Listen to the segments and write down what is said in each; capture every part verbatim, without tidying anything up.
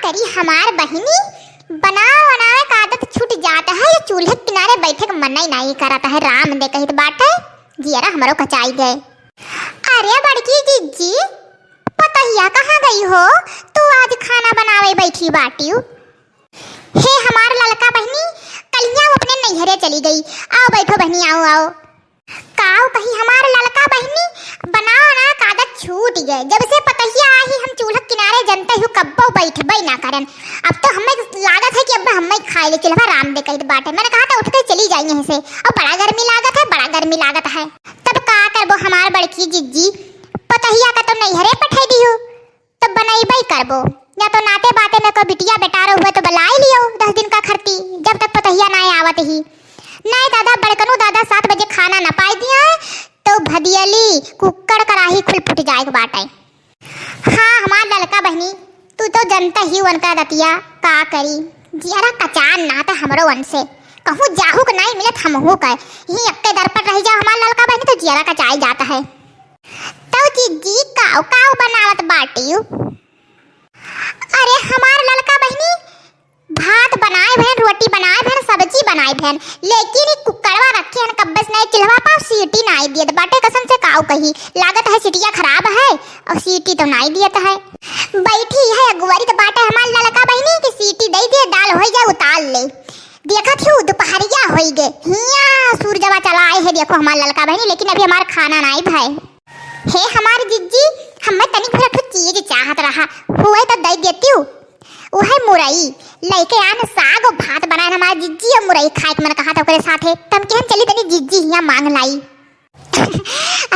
करी हमार बहिनी, बनावे बनावे का आदत छूट जात है, ये चूल्हे किनारे बैठे के मन ही नहीं करत है, राम दे कहित बाटे, जियरा हमरो कचाई गए। अरे बड़की जिज्जी, पतहिया कहाँ गई हो? तू आज खाना बनावे बैठी बाटिउ। हे हमार ललका बहिनी, कलिया वो अपने नैहरे चली गई। आओ बैठो बहिनी, आओ, आओ। काऊ कही हमार ललका बहिनी, बनावे बनावे का आदत छूट गए। जब से पतहिया आई हम चूल्हा किनारे जनते हूँ कब्बो बैठबे ना करन। अब तो हमें लागत है कि अब हमें खाए ले चूल्हा राम दे कहित बाटे। मैंने कहा था उठ के चली जाई यहाँ से। अब बड़ा गर्मी लागत है, बड़ा गर्मी लागत है। तब का करबो हमार बड़की जिज्जी, पतहिया का तो नैहरे पठे दियो। तब बनइबे करबो, या तो नाते बाते में कोई बिटिया बेटारो हुए तो बुलाई लियो दस दिन का खरती, जब तक पतहिया नाय आवत ही। नाय दादा, बड़कनू दादा सात बजे खाना न पाई दिया है, तो भदियली कुक्कड़ कराही खुल फुट जाए के बाटे। हाँ, हमार ललका बहिनी, तू तो जनता ही उनका दतिया का करी, जियरा कचान ना त हमरो वन से। कहूँ जाहू के नाई मिलत हमहू का, यहीं अक्के दर पर रह जाओ हमार ललका बहिनी, तो जियरा कचाई जाता है। तौ जिज्जी काव काव बनावत बाटिउ? अरे हमार ललका बहिनी, भात बनाए भैन, रोटी बनाए भैन, सब्जी बनाए भैन, लेकिन ई कुकड़वा रखे हन कब्बे से नाई चूल्हवा पर, सीटी नाई दियत बाटे। कसम से काव कही, लागत है सीटिया खराब है और सीटी तो नाई दियत है। बैठी है अगुवरी तो बाटे हमार ललका बहिनी कि सीटी दे दे, दाल हो जाए उतार ले। देखत हूँ दुपहरिया होई गे, हिया सूरजवा चला आए है, देखो हमार ललका बहिनी, लेकिन अभी हमार खाना नाई भय। हे हमार जिज्जी, हमें तनिक भर ठो चीज चाहत रहा, हुए तो दे देती हूँ। उहे मुरई लइके आन, साग और भात बनाए हमार जिज्जी, और मुरई खाए के मन कहा था ओकरे साथे, तब के हम चली तनी जिज्जी हिया मांग लाई।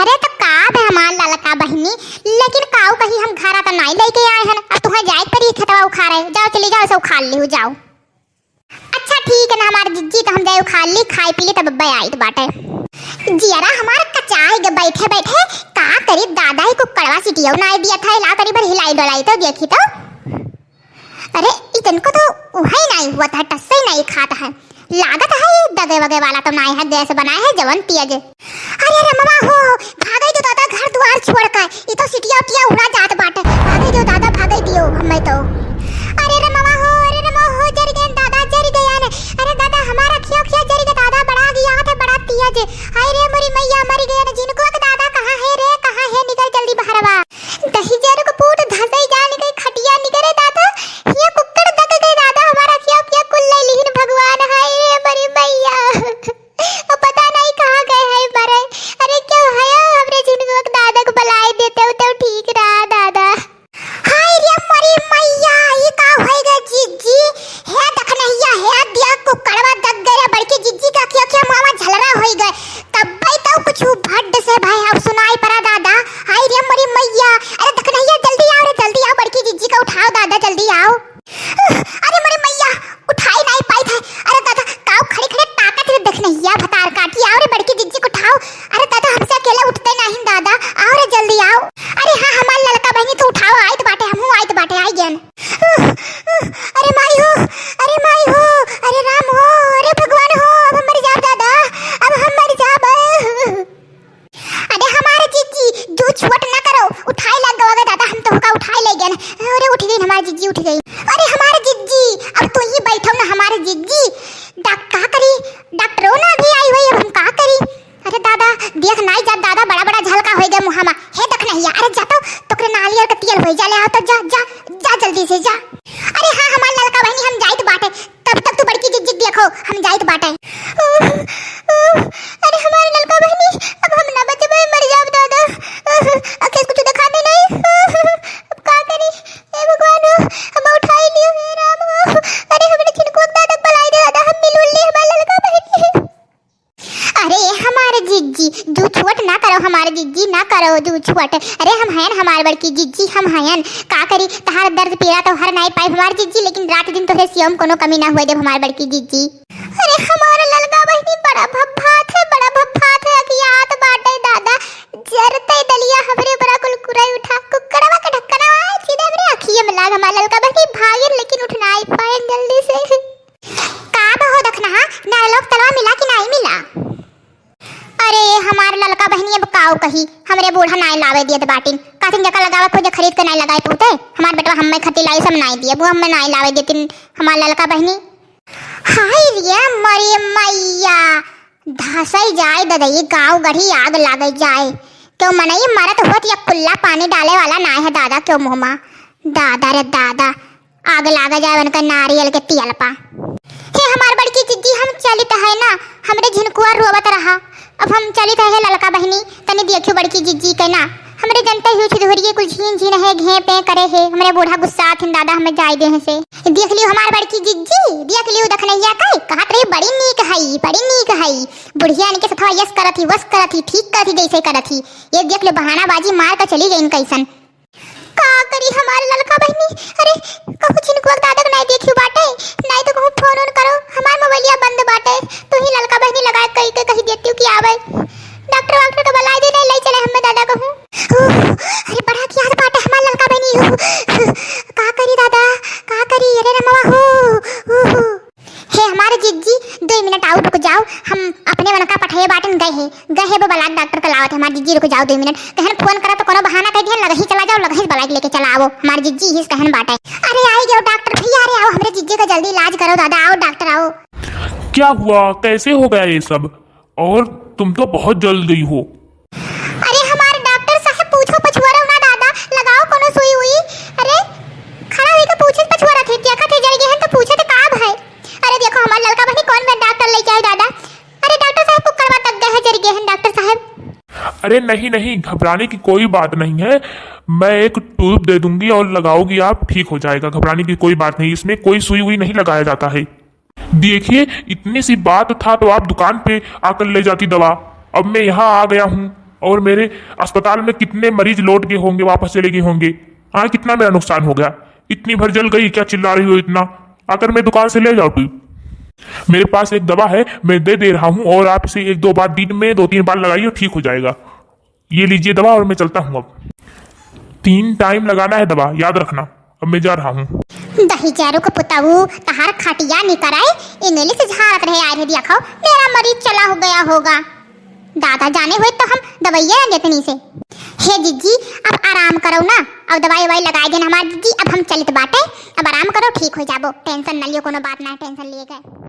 अरे तो का बे हमार ललका बहिनी, लेकिन काऊ कही हम घरा तो नाई लइके आए हन, अब तुहें जाए परी खेतवा उखाड़े, जाओ चली जाओ, सब उखाड़ लिहू जाओ। अच्छा ठीक है ना हमार जिज्जी, तो हम जाए उखाड़ ली, खाए पी ली, तब अब्बे आइत बाटे। जियरा हमार कचाए गे बैठे बैठे, का करी दादा ही कुकड़वा सिटियो नाई दिया था, ला करी भर हिलाई डोलाई तो देखी तो। अरे इतन को तो उहे नाई हुआ था, टस्से ही नाई खात है, लागत है ये दगे वगे वाला तो नाई है, गैस बनाए है जवन पिया जे। अरे रमवा हो, भागई दो दादा घर दुआर छोड़ के, ई तो सिटिया उटिया उड़ा जात बाटे। भागई दो दादा, भागई दियो हमें तो। अरे रमवा हो, अरे रमवा हो, जर गए दादा, जर गए ने। अरे दादा हमारा खिया खिया जर गए दादा, बड़ा गिया थे बड़ा तेज। हाय रे मोरी मैया, मर गए ने। झिनकुआ के दादा कहाँ है रे, कहाँ है? निकल जल्दी बहरवा। दही जर को पूत धसई जा निकल खटिया निकरे दादा। ये कुक्कड़ दक गए दादा, हमारा खिया खिया कुल ले लिहिन भगवान। हाय रे मोरी मैया। अब पता नहीं कहाँ गए हैं मरे। अरे क्यों है हमरे झिनकुआ के दादा को बुलाए देते हो तो ठीक रहा दादा। हाय रे मरी मैया, ई का होई गए जिज्जी? हे दखनहिया, हे दिया कुकड़वा दग गए बड़की जिज्जी का, क्यों क्यों मामा झलरा होई गए। तब्बे तो कुछ भड्ड से भाई हम सुनाई परा दादा। हाय रे मरी मैया, अरे दखनहिया जल्दी आओ रे, जल्दी आओ, बड़की जिज्जी का उठाओ दादा, जल्दी आओ। अरे मोरे मैया, उठाई नाई पाई थे। अरे दादा, काऊ खड़े खड़े ताकत रे दखनहिया भतार काटी, आओ रे बड़की जिज्जी को उठाओ। अरे दादा, हमसे अकेले उठते नहीं दादा, आओ रे जल्दी आओ। अरे हाँ, हमार ललका बहिनी तो उठाओ, आइत बाटे, हमहू आइत बाटे, आई गेन। अरे माई हो, अरे माई हो, अरे राम हो, अरे भगवान हो, अब हम मर जाब दादा, अब हम मर जाब। अरे हमार जिज्जी, जू छोट ना करो, उठाए लग गवा गे दादा, हम तोहका उठाए ले गए। अरे उठ गई हमार जिज्जी, उठ गई। अरे हमार जिज्जी, अब तू ही बैठो ना हमार जिज्जी। डॉक-, का करी, डॉक्टरो ना अभी आई हुई, अब हम का करी? अरे दादा, देख नाई जा दादा, बड़ा बड़ा झलका होई गए मुहामा। हे दखनहिया, अरे जा तो, तोकरे नालियर का तेल होई जा, ले आओ तो, जा, जा, जा जल्दी से जा। अरे हाँ, हमार ललका बहिनी, हम जाइत बाटे, तब तक तू बड़की जिज्जी देखो, हम जाइत बाटे। उह, उह, अरे हमार ललका बहिनी, अब हम ना बचबे, मर जाब दादा। उह, आँखें से कुछ दिखाते नहीं। उह, अब का करी? हे भगवान हो, हम उठाई लियो, हे राम हो। अरे हमरे झिनकुआ के दादा बुलाई दे दादा, हम मिल उल ली हमार ललका बहिनी। अरे हमार जिज्जी, जू छोट ना करो, हमार जिज्जी ना करो जू छोट। अरे हम हयन, हमार बड़की जिज्जी हम हयन। का करी, तहार दर्द पीड़ा तो हर नाई पाइब हमार जिज्जी, लेकिन रात दिन तोहरे सियम कोनो कमी ना हुए देब हमार बड़की जिज्जी। अरे हमार ललका बहिनी बड़ा भभात है, बड़ा भभात है, अगियात बाटे दादा, जरते दलिया हमरे ऊपरा कुलकुराई उठा, कुकड़वा के ढक्कना आए सीधे हमरे अखिए में लाग, हमार ललका बहिनी भागिन लेकिन उठ नाई पायन जल्दी से। का बहो दखनहा, नारलोक तलवा मिला कि नाई मिला? अरे हमार ललका बहिनी, अब काऊ कही, हमरे बूढ़ा नाई लावे दियत बाटिन। आसिन जका लगावे खोजे, खरीद के नाई लगाए पहुते। हमार बेटवा हम्मे खती लाई, सब नाई दिए, वो हम्मे नाई लावे देतिन हमार ललका बहिनी। हाय रे मरे मैया, धसई जाए ददई, गाँव गढ़ी आग लागे जाए। क्यों मनई मरत होत या कुल्ला पानी डाले वाला नाय है दादा, क्यों मुँह मा। दादा रे दादा, आग लागे जाए उनका नारियल के तियलपा। हे हमार बड़की जिज्जी, हम चलित है ना, हमरे झिनकुआ रोवत रहा। अब हम चलित है, हे ललका बहिनी, तनी देखियो बड़की जिज्जी के ना, हमरे जनते ही छिधुरिये कुल झीन झीन है, घे पे करे है, हमरे बूढ़ा गुस्सा आथिन दादा, हमें जाए दे हैं से। देख लियो हमार बड़की जिज्जी, देख लियो दखनैया के, कहत रही बड़ी नीक हई, बड़ी नीक हई। बुढ़िया इनके सथवा यस करत ही, वस करत ही, ठीक करत ही, जैसे करत ही। ये देख लो बहानाबाजी मार के चली गई कैसन। का करी हमार ललका बहिनी, अरे कहूँ झिनकुआ दादा के नाई देखियो बाटे, नाई तो कहूँ फोन ओन करो, हमार मोबाइलिया बंद बाटे, तू ही ललका बहिनी लगाए कही के कही देती हूँ कि आवे। डॉक्टर वाक्टर के बुलाए दे, नहीं ले चले हमें दादा कहूँ। ओह, अरे बड़ा कियास बाटे हमार ललका बहिनी हो। का करी दादा, का करी, अरे रमवा हो। ओहो। हे हमार जिज्जी, दो मिनट आऊ रुक जाओ, हम अपने वनका पठाए बाटन गए हैं, गए हैं वो बलाक डॉक्टर के लावत है। हमार जिज्जी रुक जाओ दो मिनट, कहन फोन करा तो कोनो बहाना कह दिहन, लगही चला जाओ, लगही बलाक लेके चला आवो, हमार जिज्जी हिस कहन बाटे। अरे आई गयो डॉक्टर भैया, अरे आओ, हमरे जिज्जी का जल्दी इलाज करो दादा, आओ डॉक्टर आओ। क्या हुआ, कैसे हो गया ये सब? और तुम तो बहुत जल गई हो। अरे हमार डॉक्टर साहब, पूछो पछुआरो ना दादा, लगाओ कोनो सुई उई। अरे खड़ा होइके पूछे पछुआरा थे, देखा थे जल गए हैं तो पूछे थे का भाई। अरे देखो हमार ललका बहिनी कौन में डॉक्टर लेके आए दादा। अरे डॉक्टर साहब, कुकर में तक गए हैं, जल गए हैं डॉक्टर साहब। अरे नहीं नहीं, घबराने की कोई बात नहीं है, मैं एक ट्यूब दे दूंगी और लगाओगी आप, ठीक हो जाएगा, घबराने की कोई बात नहीं, इसमें कोई सुई उई नहीं लगाया जाता है। देखिए, इतनी सी बात था तो आप दुकान पे आकर ले जाती दवा। अब मैं यहाँ आ गया हूँ और मेरे अस्पताल में कितने मरीज लौट गए होंगे, वापस चले गए होंगे। हाँ, कितना मेरा नुकसान हो गया। इतनी भर जल गई, क्या चिल्ला रही हो इतना? आकर मैं दुकान से ले जाओ ट्यूब। मेरे पास एक दवा है, मैं दे दे रहा हूँ और आप इसे एक दो बार दिन में दो तीन बार लगाइए, ठीक हो जाएगा। ये लीजिए दवा और मैं चलता हूँ अब। तीन टाइम लगाना है दवा, याद रखना। अब मैं जा रहा हूँ। दही चारू के पुताऊ, तहार खटिया निकराई, इंग्लिश झाड़त रहे, आए रहे, देखो मेरा मरीज चला हो गया होगा। दादा जाने हुए तो हम दवाइया ना देतनी से। हे जिज्जी, अब आराम करो ना, अब दवाई ववाई लगाए देन हमार जिज्जी, अब हम चलित बाटे, अब आराम करो, ठीक हो जाबो, टेंशन न लियो, कोनो बात ना, टेंशन लिए गए।